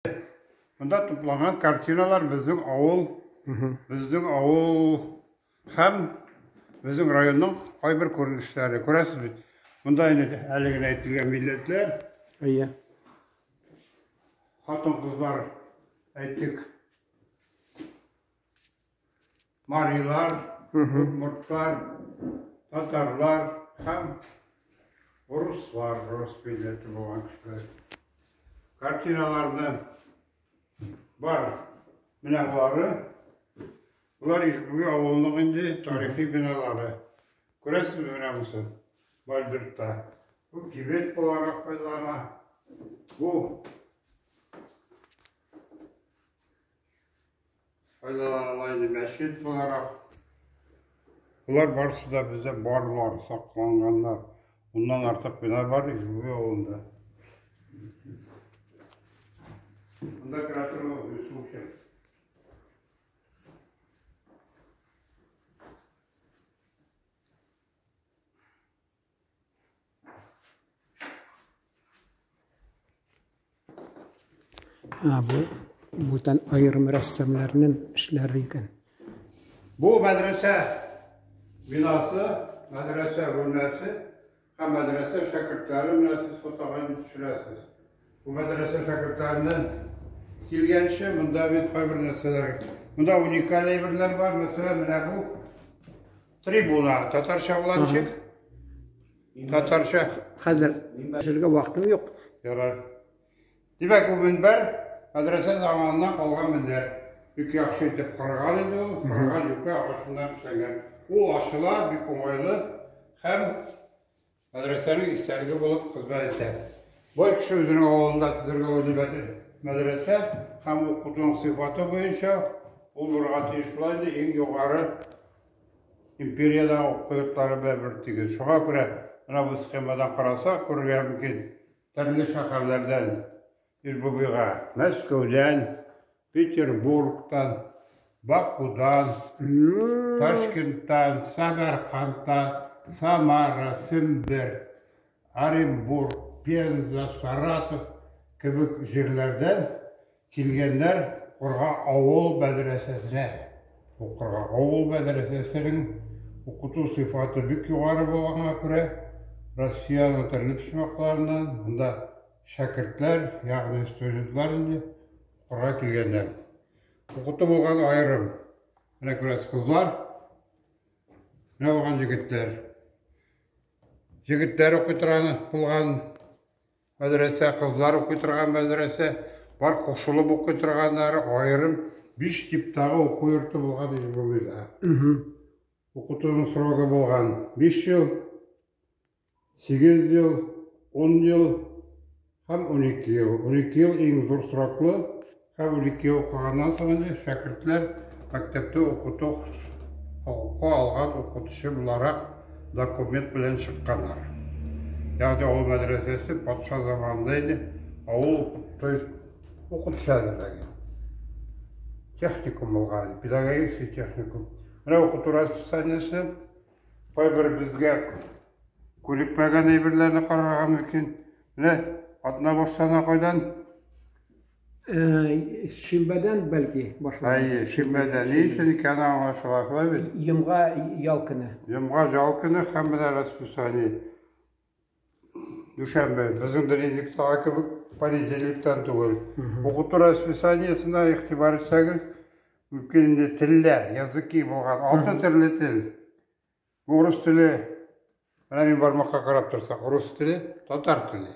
Монда тупланган картиналар безнең авыл, безнең авыл һәм безнең районның кайбер күренешләре. Күрәсез бит. Монда инде әле генә әйтелгән милләтләр. Әйе. Хатын-кызлар әйтик. Марилар, удмуртлар, татарлар һәм руслар, рус милләте булган кешеләр. Картиналарны бар менә болары. Болар Ишбүге авылының инде тарихи биналары. Күрәсезме менә бусы? Мольбертта. Бу кибет буларак файдалана. Бу Файдаланыла инде мәчет буларак. Болар барысы да бездә барлар, сакланганнар. Уннан артык бина бар Ижбүге авылында. Монда керә торган су эчәм. Бу бүтән аерым рәссамнарның эшләре икән. Бу мәдрәсә бинасы, мәдрәсә бүлмәсе һәм мәдрәсә шәкертләре менә сез фотога инде төшерәсез. Бу мәдрәсә шәкертләреннән килгәнче монда бит кайбер нәрсәләр. Монда уникаль әйберләр бар. Мәсәлән, менә бу трибуна. Татарча була ничек? Татарча. Хәзер төшерергә вакытым юк. Ярар. Димәк, бу мөнбәр мәдрәсә заманыннан калган мөнбәр. Бик яхшы итеп корылган инде ул, корылган юкә агачыннан эшләнгән. Ул ачыла, бик уңайлы һәм мәдрәсәнең истәлеге булып хезмәт итә. Бай кеше үзенең авылында төзергә уйлый мәдрәсә һәм укытуның сыйфаты буенча ул булырга тиеш була инде иң югары империядәге уку йортлары белән бер тигез. Шуңа күрә менә бу схемадан карасак, күрергә мөмкин, төрле шәһәрләрдән Ижбубыйга Мәскәүдән, Петербургтан, Бакудан, Ташкенттан, Сәмәркандтан, Самара, Сембер, Оренбург, Пенза, Саратов кебек җирләрдән килгәннәр укырга авыл мәдрәсәсенә укырга. Авыл мәдрәсәсенең укыту сыйфаты бик югары булганга күрә, Россиянең төрле почмакларыннан монда Шәкертләр, ягъни студентлар инде укырга килгәннәр. Укыту булган аерым. Менә күрәсез, кызлар, менә булган егетләр. Егетләр укый торган булган мәдрәсә, кызлар укый торган мәдрәсә, бар кушылып укый торганнары аерым биш типтагы уку йорты булган Ижбубыйда. Укытуның срогы булган 5 ел, 8 ел, 10 ел һәм 12 ел. 12 ел иң зур сроклы һәм 12 ел укыганнан соң инде шәкертләр мәктәптә укыту хокукы алган укытучы буларак документ белән чыкканнар. Ягъни авыл мәдрәсәсе патша заманында инде авыл то есть укытучы әзерләгән. Техникум булган, педагогический техникум. Менә укыту расписаниесе. Кайбер безгә күнекмәгән әйберләрне карарга мөмкин. Менә атна башлана кайдан? Шимбәдән бәлки башлана. Әйе, шимбәдән. Ни өчен икәне аңлашыла, шулай бит? Йомга ял көне. Йомга ял көне һәм менә расписание. Дүшәмбе, безнең дневниктагы кебек понедельниктан түгел. Укыту расписаниесенә игътибар итсәгез, мөмкин инде телләр, языки булган, алты төрле тел. Бу рус теле, менә мин бармакка карап торсак, рус теле, татар теле.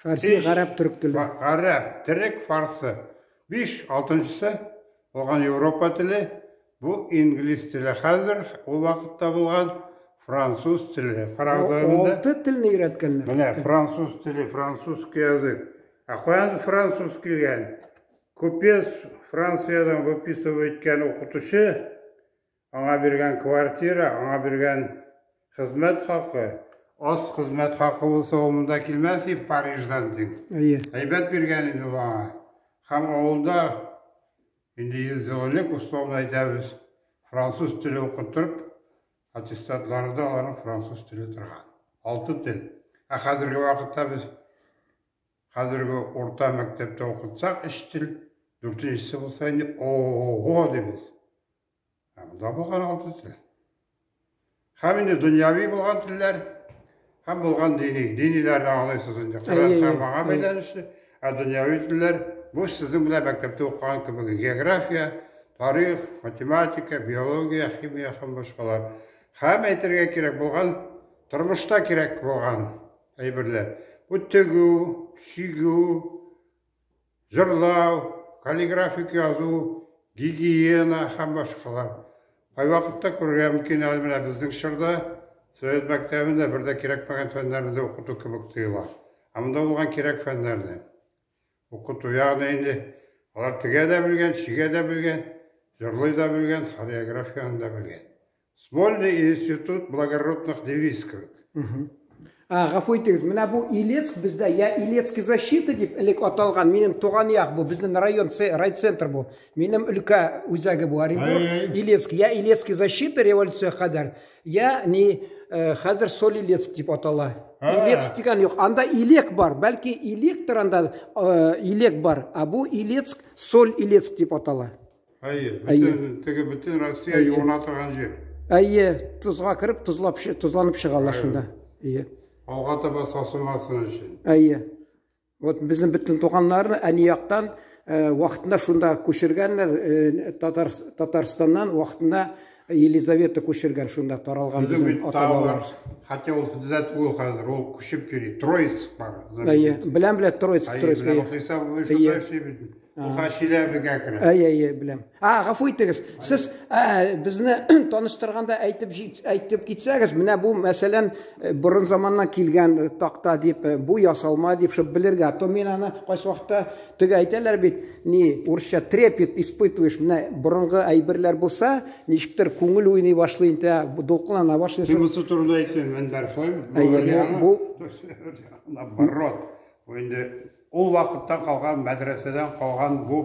Фарси, гарәп, төрек теле. Гарәп, төрек, фарсы. Биш, алтынчысы булган Европа теле, бу инглиз теле хәзер, ул вакытта булган француз теле. Карагыз әле монда. Алты телне өйрәткәннәр. Менә француз теле, французский язык. Ә каян француз килгән? Купец Франциядән выписывать иткән укытучы Аңа биргән квартира, аңа биргән хезмәт хакы, аз хезмәт хакы булса, ул монда килмәс иде Париждан диң. Әйе. Әйбәт биргән инде ул аңа. Һәм авылда инде 100 ел элек, условно әйтәбез, француз теле укыттырып, аттестатларында аларның француз теле торган. Алты тел. Ә хәзерге вакытта без Хәзерге урта мәктәптә укытсак өч тел, дүртенчесе булса инде ого дибез. Ә монда булган алты тел. Һәм инде дөньяви булган телләр, һәм булган дини. Диниләрне аңлыйсыз инде. Коръән һәм аңа бәйләнешле. Ә дөньяви телләр бу сезнең белән мәктәптә укыган кебек география, тарих, математика, биология, химия һәм башкалар. Һәм әйтергә кирәк булган, тормышта кирәк булган әйберләр. Бу тегү, чигү, җырлау, каллиграфик язу, гигиена һәм башкалар. Кайвакытта күрергә мөмкин, әле менә безнең чорда совет мәктәбендә бер дә кирәкмәгән фәннәрне дә укыту кебек тоела. Ә монда булган кирәк фәннәрне укыту, ягъни инде алар тегә дә белгән, чигә дә белгән, җырлый да белгән, хореографияне дә белгән. Смольный институт благородных девиц кебек. А, гафу итегез, менә бу Илецк бездә я Илецкий защита дип элек аталган, минем туган як бу, безнең район, райцентр бу. Минем өлкә үзәге бу Оренбург, Илецк. Я Илецкий защита революция кадәр, я не хәзер Соль-Илецк дип атала. Илецк дигән юк, анда Илек бар, бәлки Илектер анда Илек бар, а бу Илецк, Соль-Илецк дип атала. Әйе, бөтен, теге бөтен Россия юына торган җир. Әйе, тозга кереп, тозлап, тозланып чыгалар шунда. Әйе. Алга таба сасымасын өчен. Әйе. Вот безнең бөтен туганнарны әни яктан вакытында шунда күчергәннәр, Татар Татарстаннан вакытында Елизавета күчергән шунда таралган безнең ата-бабалар. Хотя ул бездә түгел хәзер, ул күчеп йөри. Троицк бар. Әйе, беләм, беләм, Троицк, Троицк. Әйе, Мөхлисә абый шунда эшли бит. Ул Чиләбегә керә. Әйе, әйе, беләм. А, гафу итегез. Сез безне таныштырганда әйтеп әйтеп китсәгез, менә бу, мәсәлән, борын заманнан килгән такта дип, бу ясалма дип шып белергә. То мин аны кайсы вакытта теге әйтәләр бит, ни, урысча трепет испытываешь. Менә борынгы әйберләр булса, ничектер күңел уйный башлый инде, дулкынлана башлыйсың. Мин бусы турында әйтмим, мендәр шулай. Әйе, бу наоборот. Бу инде ул вакытта калган мәдрәсәдән калган бу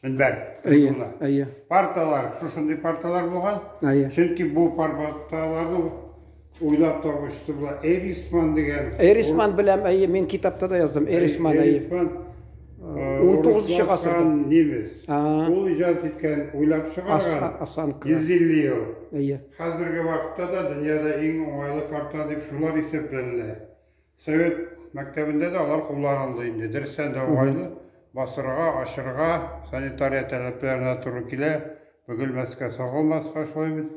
мөнбәр. Әйе, әйе. Парталар, шушындый парталар булган. Әйе. Чөнки бу парталарны уйлап табучысы була Эрисман дигән. Эрисман беләм, әйе, мин китапта да яздым. Эрисман, әйе. Эрисман 19 гасырда немец. Ул иҗат иткән, уйлап чыгарган 150 ел. Әйе. Хәзерге вакытта да дөньяда иң уңайлы парта дип шулар исәпләнелә. Совет мәктәбендә дә алар кулланылды инде. Дөрестән дә уңайлы. Басырга, ачырга, санитария таләпләренә туры килә, бөгелмәскә, сагылмаска шулай бит.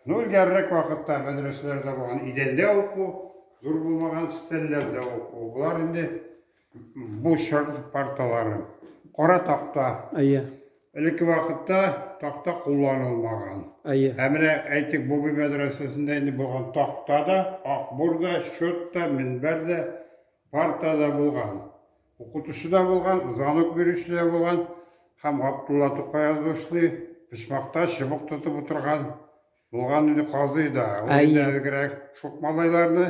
Ну, элгәрерәк вакытта мәдрәсәләрдә булган идәндә уку, зур булмаган стәлләрдә уку. Болар инде бу чор парталары. Кара такта. Әйе. Элекке вакытта такта кулланылмаган. Әйе. Ә менә әйтик, Бубый мәдрәсәсендә инде булган такта да, акбур да, счет та, минбәр дә, парта да булган. Укытучы да булган, звонок бирүче дә булган һәм Габдулла Тукай язмышлый, почмакта чыбык тотып утырган булган инде казый да. Ул инде әлегерәк шук малайларны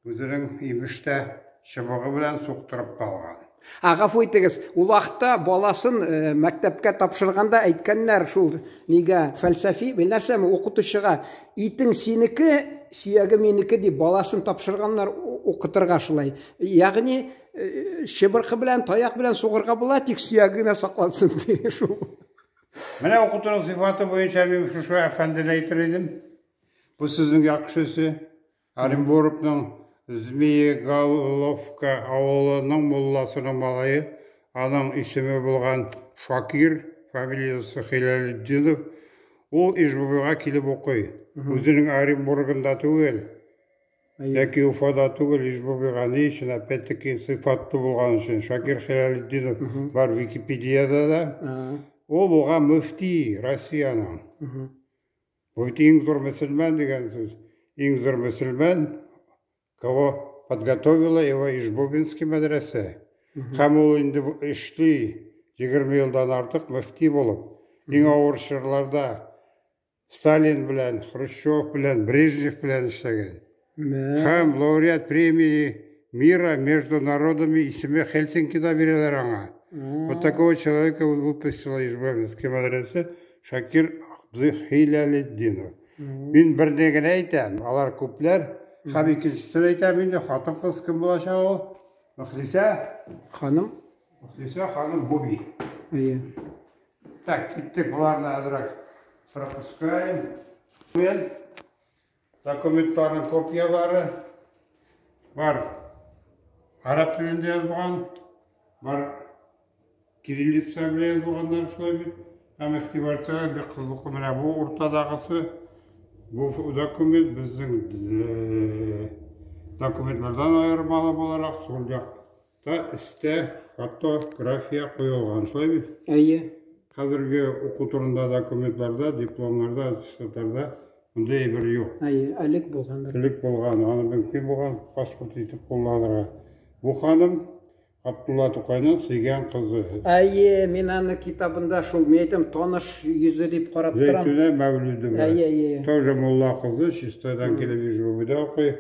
үзенең имештә чыбыгы белән суктырып та алган. А, гафу итегез, ул вакытта баласын мәктәпкә тапшырганда әйткәннәр шул нигә фәлсәфи, бел нәрсәме, укытучыга, итең синеке, сөяге минеке дип баласын тапшырганнар укытырга шулай. Ягъни чыбыркы белән, таяк белән сугырга була, тик сөяге генә саклансын ди шул. Менә укытуның сыйфаты буенча мин шушы әфәндене әйтер идем. Бу сезнең як кешесе. Оренбургның Змееголовка авылының мулласының малае, аның исеме булган Шакир, фамилиясе Хилалетдинов, ул Ижбубыйга килеп укый. Үзенең Оренбургында түгел, яки Уфада түгел, Ижбубыйга. Ни өчен? Опять-таки, сыйфатлы булган өчен. Шакир Хилалетдинов бар Википедиядә дә. Ул булган мөфти Россиянең. Бу бит иң зур мөселман дигән сүз. Иң зур мөселман, кого подготовила его Ижбубинский мәдрәсә. Һәм ул инде эшли 20 елдан артык мөфти булып. Иң авыр чорларда Сталин белән, Хрущев белән, Брежнев белән эшләгән. Һәм лауреат премии мира между народами исеме Хельсинкида бирәләр аңа. Вот такого человека выпустила Ижбабинский мәдрәсә Шакир Хилалетдинов. Мин берне генә әйтәм, алар күпләр. Һәм икенчесен әйтәм инде, хатын-кыз кем булачак ул? Мөхлисә ханым. Мөхлисә ханым Буби. Әйе. Так, киттек, боларны әзрәк пропускаем. Мен документларның копиялары бар. Араб телендә язылган, бар кириллица белән язылганнар шулай бит. Һәм игътибар итсәгез, бик кызыклы менә бу уртадагысы. Бу документ безнең документлардан аермалы буларак сул якта өстә фотография куелган, шулай бит? Әйе. Хәзерге уку турында документларда, дипломнарда, аттестатларда мондый әйбер юк. Әйе, элек булгандыр. Элек булган, аны мөмкин булган паспорт итеп кулланырга. Бу ханым Габдулла Тукайның сөйгән кызы. Әйе, мин аны китабында шул, мин әйтәм, таныш йөзе дип карап торам. Зәйтүнә Мәүлүдова. Әйе, әйе. Тоже мулла кызы, Чистайдан килеп ИЖББда укый.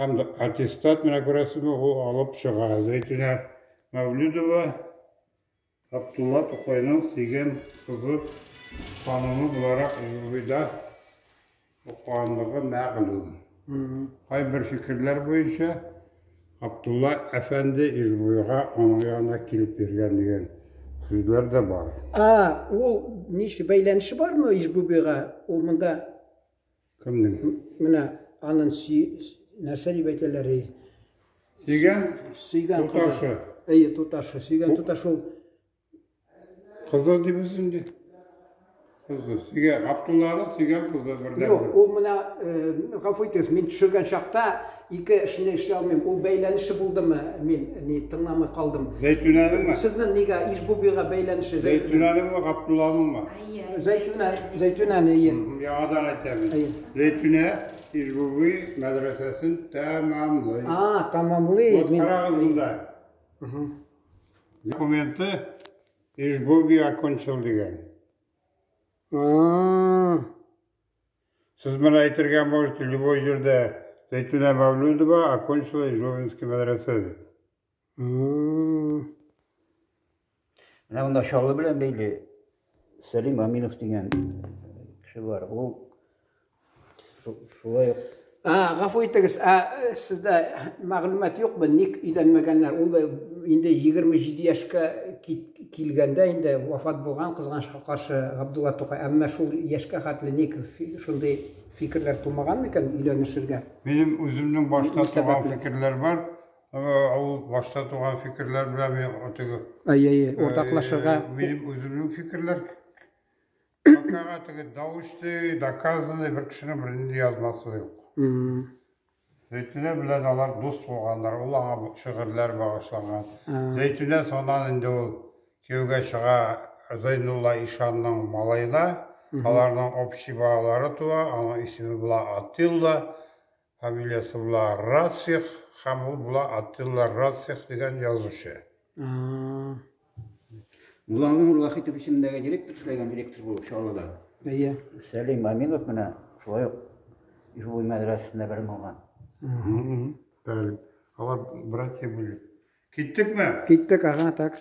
Һәм аттестат, менә күрәсезме, ул алып чыга. Зәйтүнә Мәүлүдова Габдулла Тукайның сөйгән кызы ханымы буларак ИЖББда укыганлыгы мәгълүм. Кайбер фикерләр буенча Габдулла әфәнде Ижбуйга аның янына килеп йөргән дигән сүзләр дә бар. А, ул ничек бәйләнеше бармы Ижбубига? Ул монда Кемнең? Менә анын нәрсә дип әйтәләр? Сөйгән? Сөйгән кызы. Туташы. Әйе, туташы. Сөйгән туташ ул. Кызы дибез инде. Кызы. Сөйгән, Абдулланың сөйгән кызы бердән. Юк, ул менә, гафу итегез, мин төшергән чакта ике эшне эшли алмыйм. Ул бәйләнеше булдымы? Мин ни тыңламый калдым. Зәйтүнәнеңме? Сезнең нигә Ишбубига бәйләнеше? Зәйтүнәнеңме, Габдулланыңмы? Зәйтүнә, Зәйтүнәне, әйе. Яңадан әйтәм. Зәйтүнә Ишбуби мәдрәсәсен тәмамлый. А, тәмамлый. Вот карагыз монда. Документы Ишбуби окончил дигән. Сез моны әйтергә можете любой җирдә. Зәйтүнә Мәүлүдова окончила Ижбубинский мәдрәсә дип. Менә монда Чаллы белән бәйле Сәлим Аминов дигән кеше бар. Ул шулай ук. А, гафу итегез, ә сездә мәгълүмат юкмы, ник өйләнмәгәннәр? Ул инде 27 яшькә килгәндә инде вафат булган, кызганычка каршы, Габдулла Тукай. Әмма шул яшькә хәтле ник шундый фикерләр тумаган микән өйләнешергә? Минем үземнең башта туган фикерләр бар. Ул башта туган фикерләр белән мин теге. Әйе, әйе, уртаклашырга. Минем үземнең фикерләр Пока теге научный, доказанный бер кешенең бернинди язмасы юк. Зәйтүнә белән алар дус булганнар, ул аңа шигырьләр багышланган. Зәйтүнә соңыннан инде ул кияүгә чыга Зәйнулла ишанның малаена, аларның общий балалары туа, аның исеме була Атилла, фамилиясе була Расих, һәм ул була Атилла Расих дигән язучы. Мулланур Вахитов исемендәге директор эшләгән директор булып Чаллыда. Әйе. Сәлим Аминов менә шулай ук Ижбуй мәдрәсәсендә белем алган. Алар братья были. Киттекме? Киттек, ага, так.